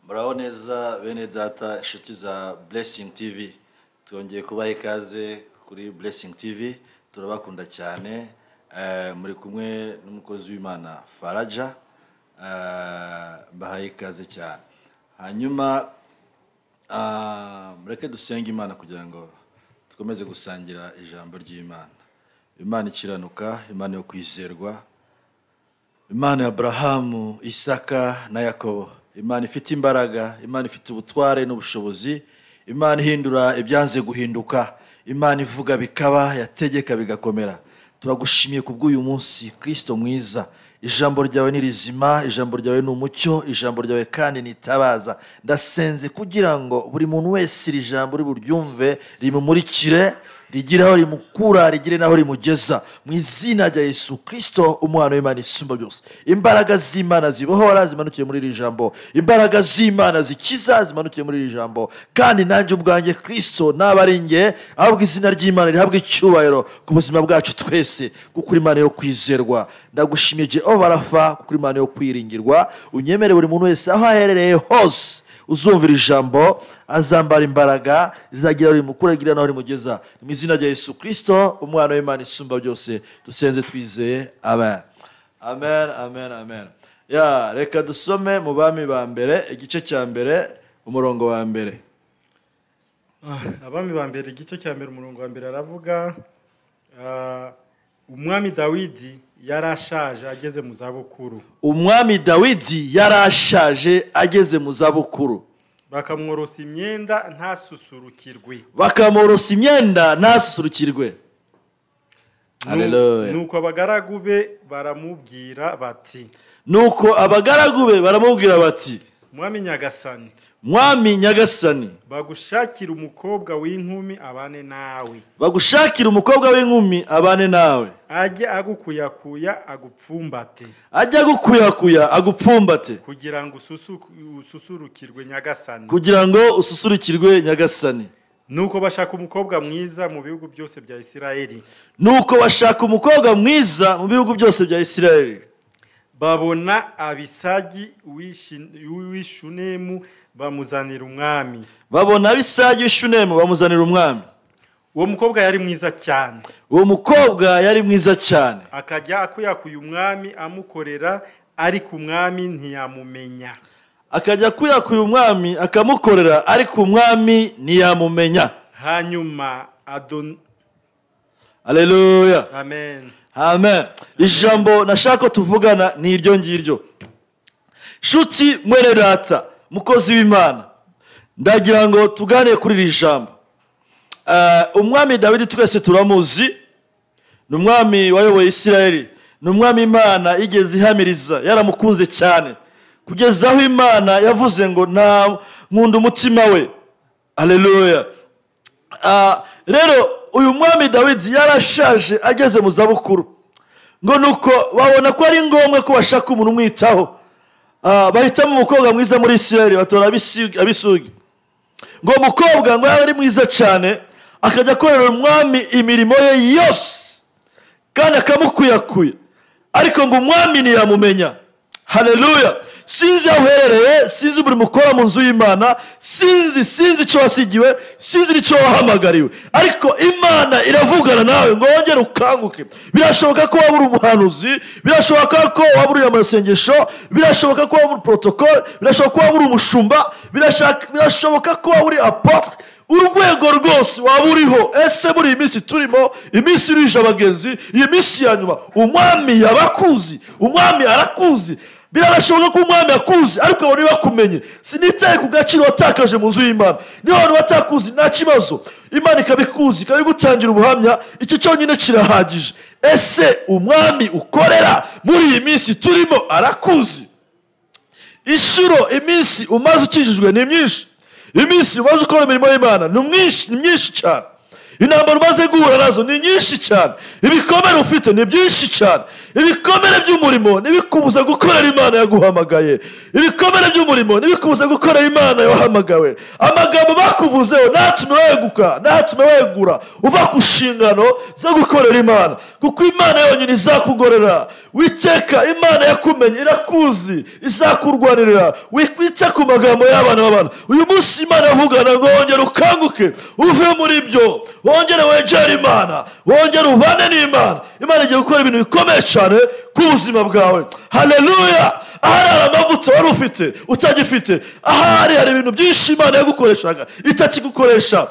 Muraho neza bene data, inshuti za Blessing TV. Twongeye kubaha ikaze kuri Blessing TV, turabakunda cyane. Muri kumwe n'umukozi w'Imana Faraja, mbahaye ikaze cyane. Hanyuma mureke dusenge Imana kugira ngo dukomeze gusangira ijambo ry'Imana. Imana ikiranuka, Imana yo kwizerwa, Imana ya Abrahamu, Isaka na Yakobo, Imana ifite imbaraga, Imana ifite ubutware n'ubushobozi, Imana ihindura ibyanze guhinduka, Imana ivuga bikaba, yategeka bigakomera. Turagushimiye kubw'uyu munsi, Kristo mwiza. Ijambo ryawe ni rizima, ijambo ryawe ni umucyo, ijambo ryawe kandi ni itabaza. Ndasenze kugira ngo buri muntu wese iri jambo riburyumve, rimumurikire, rigire aho rimukura, rigire naho rimugeza, mu izina rya Yesu Kristo umwana w'Imana isumba byose. Imbaraga z'Imana zibohora zimanukiye muri iri jambo, imbaraga z'Imana zikiza zimanukiye muri iri jambo, kandi nanjye ubwanjye Kristo naba ari njye, ahubwo izina ry'Imana rihabwe icyubahiro ku buzima bwacu twese, kuko uri Imana yo kwizerwa. Ndagushimiye Jehova Rafa, kuko uri Imana yo kwiringirwa. Unyemere buri muntu wese aho aherereye hose uzumvira ijambo, azambara imbaraga izagira rimukura, igira naho rimugeza, mu izina rya Yesu Kristo umwana w'Imana isumba byose dusenze twizeye, amen. Amen, amen, amen. Ya, reka dusome mu Bami ba mbere igice cya mbere umurongo wa mbere. Abami ba mbere igice cya mbere umurongo wa mbere aravuga, umwami Dawidi yarashaje ageze mu zabukuru. Umwami Dawidi yarashaje ageze mu zabukuru. Bakamworosa imyenda ntasusurukirwe. Bakamworosa imyenda ntasusurukirwe. Haleluya. Nuko abagaragu be baramubwira bati. Nuko abagaragu be baramubwira bati, Mwami Nyagasani, Mwami Nyagasani, bagushakira umukobwa w'inkumi abane nawe. Bagushakira umukobwa w'inkumi abane nawe. Ajye agukuyakuya agupfumbate. Ajye agukuyakuya agupfumbate. Kugira ngo ususurukirwe Nyagasani. Kugira ngo ususurukirwe Nyagasani. Nuko bashaka umukobwa mwiza mu bihugu byose bya Isirayeli. Nuko bashaka umukobwa mwiza mu bihugu byose bya Isirayeli. Babona Abisagi w'Ishunemu bamuzanira umwami. Babona Abisagi w'Ishunemu bamuzanira umwami. Uwo mukobwa yari mwiza cyane. Uwo mukobwa yari mwiza cyane. Akajya akuyakuya umwami amukorera, ariko umwami ntiyamumenya. Akajya akuyakuya umwami akamukorera, ariko umwami ntiyamumenya. Hanyuma Haleluya. Amen. Amen. Ijambo nashaka tuvugana ni iryo ngiryo. Shuti mwene data, mukozi w'Imana, ndagira ngo tugane kuri iri jambo. Umwami Dawidi twese turamuzi, ni umwami wayoboye Isirayeli, ni umwami Imana igeze ihamiriza, yaramukunze cyane kugeza aho Imana yavuze ngo nta nkunda umutima we. Haleluya. Rero uyu mwami Dawidi yarashaje ageze mu zabukuru, ngo nuko babona ko ari ngombwa ko bashaka umuntu umwitaho. Bahitamo umukobwa mwiza muri Isirayeli, batora Abisugi. Ngo umukobwa ngo yari mwiza cyane, akajya akorera umwami imirimo ye yose kandi akamukuyakuya, ariko ngo umwami ntiyamumenya. Haleluya. Sinzi aho uherereye, sinzi buri mukora mu nzu y'Imana, sinzi icyo wasigiwe, sinzi icyo wahamagariwe, ariko Imana iravugana nawe ngo wongere ukanguke. Birashoboka ko waba uri umuhanuzi, birashoboka ko waba uri amasengesho, birashoboka ko waba uri protocole, birashoboka ko waba uri umushumba, birashoboka ko waba uri apotre. Urwego rwose waba uriho. Ese muri iyi minsi turimo, iminsi irije abagenzi, iyi minsi ya nyuma, umwami yabakuzi, umwami arakuzi. Birashoboka ko umwami akuzi, ariko abantu ntibakumenye. Sinitaye ku gaciro watakaje mu nzu y'Imana. Niba abantu batakuzi nta kibazo, Imana ikabikuzi, ikabigutangira ubuhamya, icyo cyonyine kirahagije. Ese umwami ukorera muri iyi minsi turimo arakuzi? Inshuro iminsi umaze ukijijwe ni myinshi, iminsi umaze ukora imirimo y'Imana ni myinshi cyane. Intambara umaze guhura nazo ni nyinshi cyane, ibikomere ufite ni byinshi cyane. Ibikomere by'umurimo ntibikubuza gukorera Imana yaguhamagaye. Ibikomere by'umurimo ntibikubuza gukorera Imana yahamagawe. Amagambo bakuvuzeho ntatume weguka, ntatume wegura uva ku nshingano zo gukorera Imana, kuko Imana yonyine izakugorera. Witeka Imana yakumenye, irakuzi, izakurwanirira. Wikwite ku magambo y'abana b'abantu. Uyu munsi Imana avugana ngo wongere ukanguke uve muri byo, wongere wegere Imana, wongere ubane n'Imana. Imana igiye gukora ibintu bikomeye cyane ku buzima bwawe. Haleluya! Ahari hari amavuta wari ufite utagifite, ahari hari ibintu byinshi Imana yagukoreshaga itakigukoresha.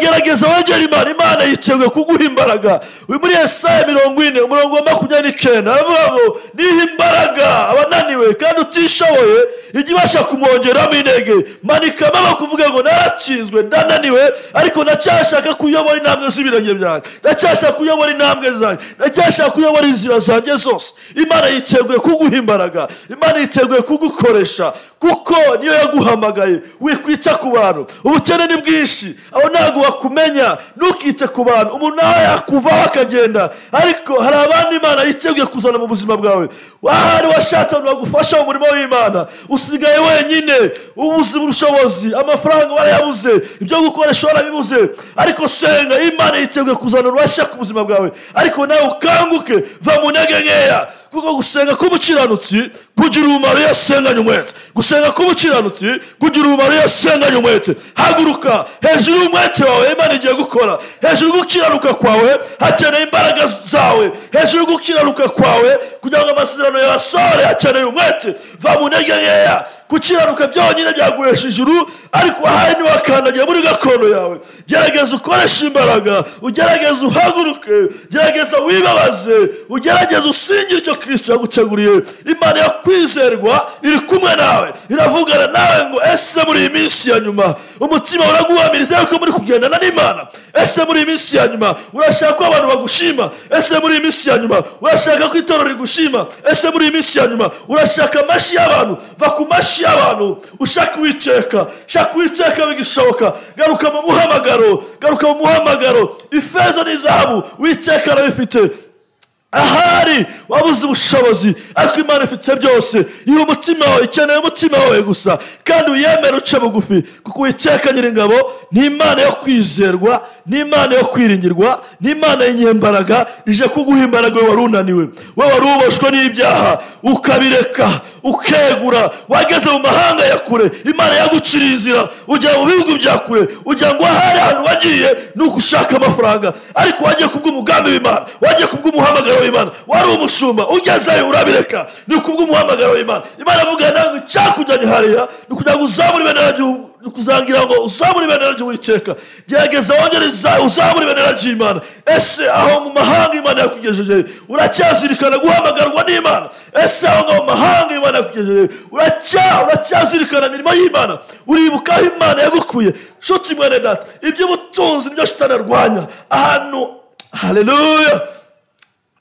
Gerageza wegere Imana, Imana yiteguye kuguha imbaraga. Uyu muri Yesaya 40 umurongo wa 29 aravuga ngo niha imbaraga abananiwe kandi utishoboye, ijye ibasha kumwongeramo intege. Manika amaboko uvuge ngo naratsinzwe, ndananiwe, ariko ndacyashaka kuyobora intambwe z'ibirenge byanjye, ndacyashaka kuyobora intambwe zanjye, ndacyashaka kuyobora inzira zanjye zose. Imana yiteguye kuguha imbaraga, Imana yiteguye kugukoresha, kuko niyo yaguhamagaye. Wikwita ku bantu, ubukene ni bwinshi, aho ntabwo bakumenya. Ntukite ku bantu, umuntu nawe yakuvaho akagenda, ariko hari abandi Imana yiteguye kuzana mu buzima bwawe. Ahari washatse abantu bagufasha mu murimo w'Imana, usigaye wenyine, ubuze ubushobozi, amafaranga warayabuze, ibyo gukoresha warabibuze, ariko senga, Imana yiteguye kuzana urubasha ku buzima bwawe. Ariko nawe ukanguke, va mu ntege nkeya, kuko gusenga k'umukiranutsi kugira umumaro iyo asenganye umwete. Gusenga k'umukiranutsi kugira umumaro iyo asenganye umwete. Haguruka, hejuru y'umwete wawe Imana igiye gukora. Hejuru gukiranuka kwawe hakeneye imbaraga zawe. Hejuru gukiranuka kwawe kugira ngo amasezerano yawe asohore hakeneye umwete. Va mu ntege nkeya. Gukiranuka byonyine byaguhesha ijuru, ariko ahari ntiwakandagiye muri gakondo yawe. Gerageza ukoreshe imbaraga, ugerageze uhaguruke, gerageza wibabaze, ugerageze usingire icyo Kristo yaguteguriye. Imana yakwizerwa iri kumwe nawe, iravugana nawe ngo ese muri iyi minsi ya nyuma umutima uraguhamiriza yuko muri kugendana n'Imana? Ese muri iyi minsi ya nyuma urashaka ko abantu bagushima? Ese muri iyi minsi ya nyuma urashaka ko itorero rigushima? Ese muri iyi minsi ya nyuma urashaka amashyi y'abantu? Va ku mashyi y'abantu, ushaka Uwiteka, shaka Uwiteka bigishoboka. Garuka mu muhamagaro, garuka mu muhamagaro. Ifeza n'izahabu Uwiteka arabifite. Ahari wabuze ubushobozi, ariko Imana ifite byose. Iyo umutima wawe ikeneye umutima wawe gusa, kandi uyemere uce bugufi, kuko Uwiteka Nyiringabo ni Imana yo kwizerwa, ni Imana yo kwiringirwa, ni Imana y'inyembaraga, ije kuguha imbaraga we wari unaniwe, we wari uboshwe n'ibyaha ukabireka ukegura, wageze mu mahanga ya kure, Imana yaguciriye inzira ujya mu bihugu bya kure, ujya ngo ahari ahantu wagiye ni ugushaka amafaranga, ariko wagiye kubw'umugambi w'Imana, wagiye kubw'umuhamagaro w'Imana, wari umushumba ugezeyo urabireka, ni kubw'umuhamagaro w'Imana. Imana avuga nawe icyakujyanye hariya ni ukugira ngo uzamure ibendera ry'igihugu, kuzagira ngo uzamure ibendera ry'Uwiteka. Gerageza wongere uzamure ibendera ry'Imana. Ese aho mu mahanga Imana yakugejeje uracyazirikana guhamagarwa n'Imana? Ese aho mu mahanga Imana yakugejeje uracyazirikana imirimo y'Imana? Uribuka aho Imana yagukuye? Nshuti mwene data, iby'ubutunzi nibyo Shitani arwanya. Ahantu, haleluya,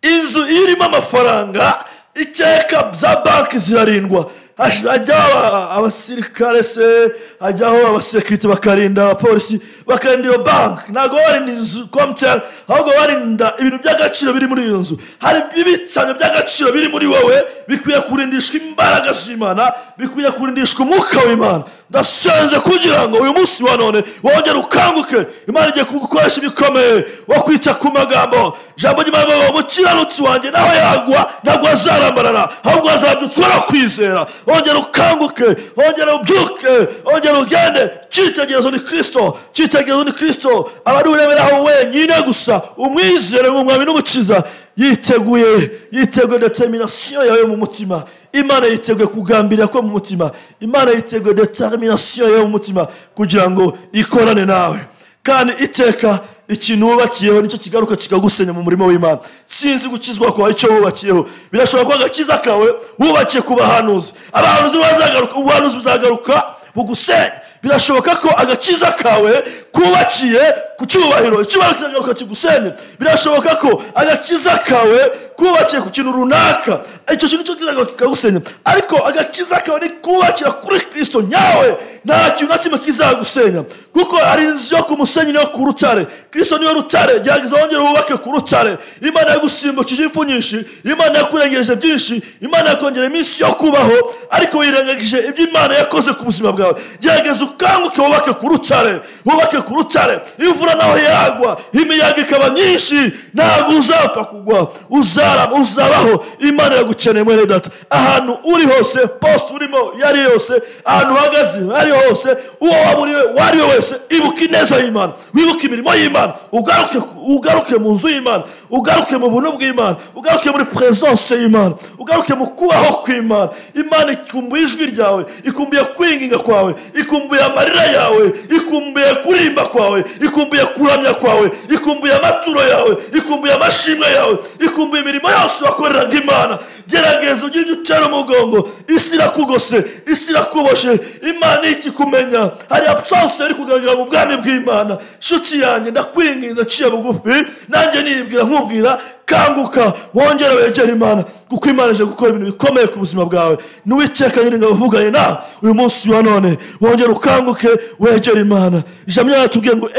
inzu irimo amafaranga iteka za banki zirarindwa. Hajyaho abasirikare se, hajyaho abasekirite bakarinda, abapolisi bakarinda iyo banki. Ntabwo barinda inzu komuteri, ahubwo barinda ibintu by'agaciro biri muri iyo nzu. Hari ibitsanyo by'agaciro biri muri wowe bikwiye kurindishwa imbaraga z'Imana, bikwiye kurindishwa umwuka w'Imana. Ndasenze kugira ngo uyu munsi wa none wongere ukanguke. Imana igiye kugukoresha ibikomeye, wakwita ku magambo. Ijambo ry'Imana rivuga ngo umukiranutsi wanjye naho yagwa ntabwo azarambarara, ahubwo azabyutswa no kwizera. Wongere ukanguke, wongere ubyuke, wongere ugende. Icyitegererezo ni Kristo, icyitegererezo ni Kristo. Abari ureberaho wenyine gusa, umwizere nk'umwami n'umukiza. Yiteguye, yiteguye determination yawe mu mutima. Imana yiteguye kugambirira ko mu mutima. Imana yiteguye determination yawe mu mutima kugira ngo ikorane nawe. Kandi iteka ikintu wubakiyeho nicyo kigaruka kikagusenya mu murimo w'Imana. Sinzi gukizwa kwawe icyo wubakiyeho. Birashoboka ko agakiza kawe wubakiye ku bahanuzi, abahanuzi bazagaruka, ubuhanuzi buzagaruka bugusenya. Birashoboka ko agakiza kawe kubakiye ku cyubahiro, icyubahiro kizagaruka kigusenye. Birashoboka ko agakiza kawe Kubakiye ku kintu runaka, icyo kintu cyo kizagaruka kikagusenya. Ariko agakiza kawe ni kubakira kuri Kristo nyawe, nta kintu na kimwe kizagusenya, kuko ari inzu yo ku musenyi niyo ku rutare. Kristo niyo rutare. Gerageza wongere wubake ku rutare. Imana yagusimbukije impfu nyinshi, Imana yakurengeje byinshi, Imana yakongera iminsi yo kubaho, ariko wirengagije ibyo Imana yakoze ku buzima bwawe. Gerageza ukanguke wubake ku rutare, wubake ku rutare. Imvura naho yagwa, imiyaga ikaba myinshi, ntabwo uzapfa kugwa, uzarama, uzabaho. Imana yagukeneye mwene data. Ahantu uri hose, post urimo yari yose, ahantu uhagaze ari hose, uwo waba uri we wari we wese, ibuka ineza y'Imana, wibuke imirimo y'Imana, ugaruke mu nzu y'Imana, ugaruke mu buntu bw'Imana, ugaruke muri presence y'Imana, ugaruke mu kubaho kw'Imana. Imana ikumbuye ijwi ryawe, ikumbuye kwinginga kwawe, ikumbuye amarira yawe, ikumbuye kurimba kwawe, ikumbuye kuramya kwawe, ikumbuye amaturo yawe, ikumbuye amashimwe yawe, ikumbuye imirimo yose wakoreraga Imana. Gerageza ugire ibyo utera umugongo. Isi irakugose, isi irakuboshe, Imana ikikumenya. Hari absence iri kugaragara mu bwami bw'Imana. Nshuti yanjye, ndakwinginze nciye bugufi, nanjye nibwira nkubwira, kanguka wongere wegere Imana, kuko Imana ije gukora ibintu bikomeye ku buzima bwawe. N'Uwiteka Nyiringabo uvuganye nawe uyu munsi wa none, wongere ukanguke wegere Imana. Ijambo ryatubwiye ngo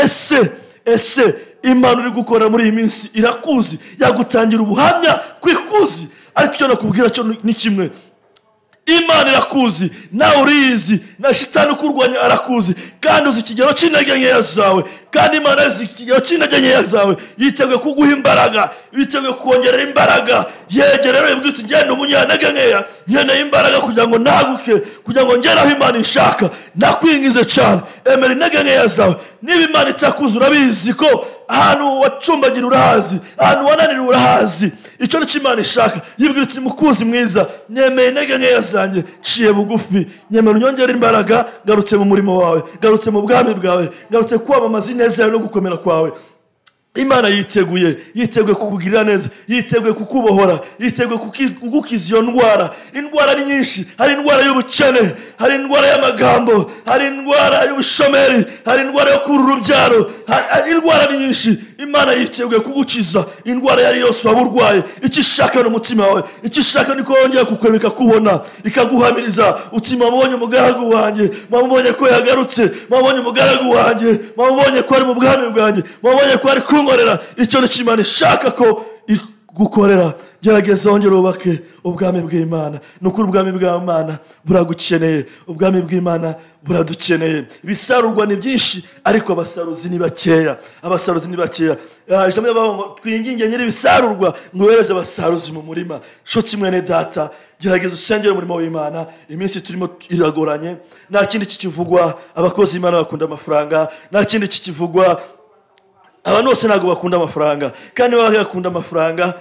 ese Imana uri gukora muri iyi minsi irakuzi, yagutangira ubuhamya kwikuzi. Ariko icyo nakubwira cyo ni kimwe, Imana irakuzi, nawe urizi, na shitani ukurwanya arakuzi, kandi uzi ikigero cy'intege nkeya zawe, kandi Imana izi ikigero cy'intege nkeya zawe, yiteguye kuguha imbaraga, yiteguye kukongerera imbaraga. Yegere rero ibwite uti ngende umunyantege nkeya, nkeneye imbaraga kugira ngo naguke, kugira ngo ngere aho Imana ishaka. Ndakwingize cyane, emera intege nkeya zawe. Niba Imana itakuzi, urabizi ko ahantu wacumbagira urahazi, ahantu wananira urahazi. Icyo ni cyo Imana ishaka. Yibwira uti mukuzi mwiza, nyemeye intege nkeya zanjye, nciye bugufi, nyemera unyongere imbaraga, ngarutse mu murimo wawe, ngarutse mu bwami bwawe, ngarutse kwamamaza ineza yawe no gukomera kwawe. Imana yiteguye, yiteguye kukugirira neza, yiteguye kukubohora, yiteguye kugukiza iyo ndwara. Indwara ni nyinshi, hari indwara y'ubukene, hari indwara y'amagambo, hari indwara y'ubushomeri, hari indwara yo kubura urubyaro, hari indwara ni nyinshi. Imana yiteguye kugukiza indwara yari yose waba urwaye. Icyo ishaka ni umutima wawe, icyo ishaka ni ko yongera kukwemeka kubona, ikaguhamiriza uti mwamubonye umugaragu wanjye, mwamubonye ko yagarutse, mwamubonye umugaragu wanjye, mwamubonye ko ari mu bwami bwanjye, mwamubonye ko ari kunkorera. Icyo ni cyo Imana ishaka ko igukorera. Gerageza wongere wubake ubwami bw'Imana. Ni ukuri ubwami bw'Imana buragukeneye, ubwami bw'Imana buradukeneye. Ibisarurwa ni byinshi, ariko abasaruzi ni bakeya, abasaruzi ni bakeya. Ijambo ry'Imana ngo twinginge nyiri ibisarurwa ngo yohereze abasaruzi mu murima. Nshuti mwene data, gerageza usengere umurimo w'Imana. Iminsi turimo iragoranye, nta kindi kikivugwa. Abakozi b'Imana bakunda amafaranga, nta kindi kikivugwa. Abantu bose ntabwo bakunda amafaranga, kandi baba bakunda amafaranga.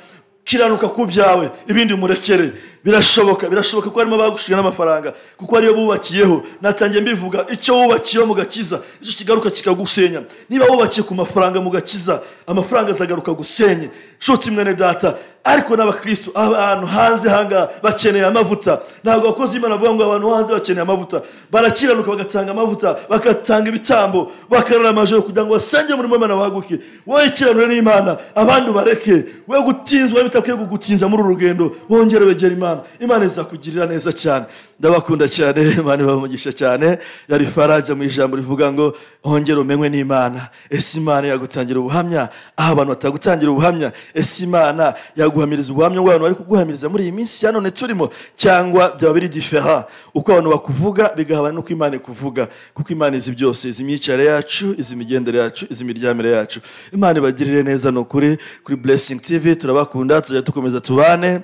Kiranuka ku byawe, ibindi umurekere. Birashoboka, birashoboka ko harimo abagushinga n'amafaranga, kuko ariyo bubakiyeho. Natangiye mbivuga, icyo wubakiyeho mu gakiza icyo kigaruka kikagusenya. Niba wubakiye ku mafaranga mu gakiza, amafaranga azagaruka gusenye. Nshuti mwene data, ariko n'abakristo abantu hanze hanga bakeneye amavuta. Ntabwo abakozi b'Imana bavuga ngo abantu hanze bakeneye amavuta. Barakiranuka bagatanga amavuta, bagatanga ibitambo, bakarara amajoro kugira ngo basenge umurimo w'Imana waguke. Wowe kiranure n'Imana, abandi bareke. We gutinzwa bitakwiye kugutinza muri uru rugendo, wongere wegere Imana. Imana izakugirira neza cyane. Ndabakunda cyane, Imana ibamugisha cyane. Yari Faraja mu ijambo rivuga ngo ongere umenywe n'Imana. Ese Imana yagutangira ubuhamya aho abantu batagutangira ubuhamya? Ese Imana yaguhamiriza ubuhamya bw'abantu bari kuguhamiriza muri iyi minsi ya none turimo, cyangwa byaba biri diferent uko abantu bakuvuga bigahabana n'uko Imana ikuvuga? Kuko Imana izi byose, izi imyicarire yacu, izi imigendere yacu, izi imiryamire yacu. Imana ibagirire neza. Ni ukuri kuri Blessing TV turabakunda, tuzajya dukomeza tubane.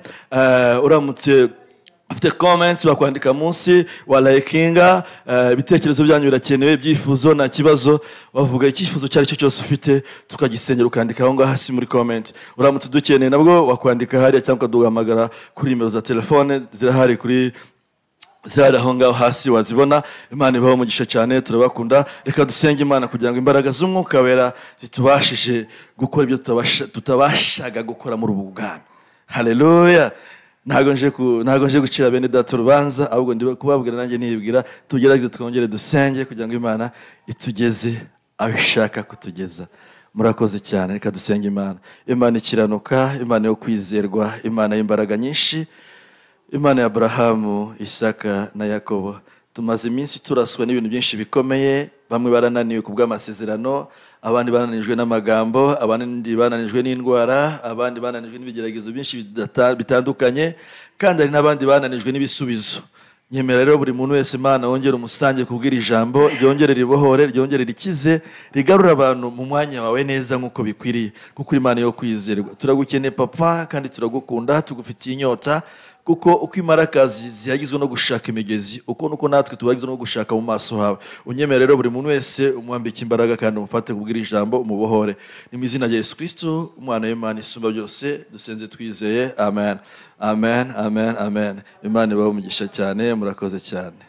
Uramutse ufite comments wakwandika munsi, wa likinga, ibitekerezo byanyu birakenewe, ibyifuzo nta kibazo, wavuga icyifuzo cyari cyo cyose ufite tukagisengera, ukandika aho ngaho hasi muri comment. Uramutse udukeneye nabwo wakwandika hariya, cyangwa ukaduhamagara kuri nimero za telefone zirahari kuri zari aho ngaho hasi wazibona. Imana ibaho umugisha cyane, turabakunda. Reka dusenge Imana kugira ngo imbaraga z'Umwuka Wera zitubashije gukora ibyo tutabashaga gukora muri ubu bwami. Haleluya. Ntabwo nje gucira bene data urubanza, ahubwo ndi kubabwira nanjye nibwira, tugerageze twongere dusenge kugira ngo Imana itugeze aho ishaka kutugeza. Murakoze cyane. Reka dusenge Imana. Imana ikiranuka, Imana yo kwizerwa, Imana y'imbaraga nyinshi, Imana ya Aburahamu, Isaka na Yakobo. Tumaze iminsi turaswa n'ibintu byinshi bikomeye. Bamwe barananiwe ku bw'amasezerano, abandi bananijwe n'amagambo, abandi bananijwe n'indwara, abandi bananijwe n'ibigeragezo byinshi bitandukanye, kandi hari n'abandi bananijwe n'ibisubizo. Nyemera rero buri muntu wese, Imana, wongere umusange kubwira ijambo, ryongere ribohore, ryongere rikize, rigarura abantu mu mwanya wawe neza nk'uko bikwiriye, kuko uri Imana yo kwizerwa. Turagukeneye Papa, kandi turagukunda, tugufitiye inyota, kuko uko imparakazi zihagizwe no gushaka imigezi, uko nuko natwe tuhagizwe no gushaka mu maso hawe. Unyemere rero buri muntu wese, umwambike imbaraga kandi umufate kubwira ijambo, umubohore. Ni mu izina rya Yesu Kristo, umwana w'Imana isumba byose, dusenze twizeye. Amen, amen, amen, amen. Imana ibahe umugisha cyane. Murakoze cyane.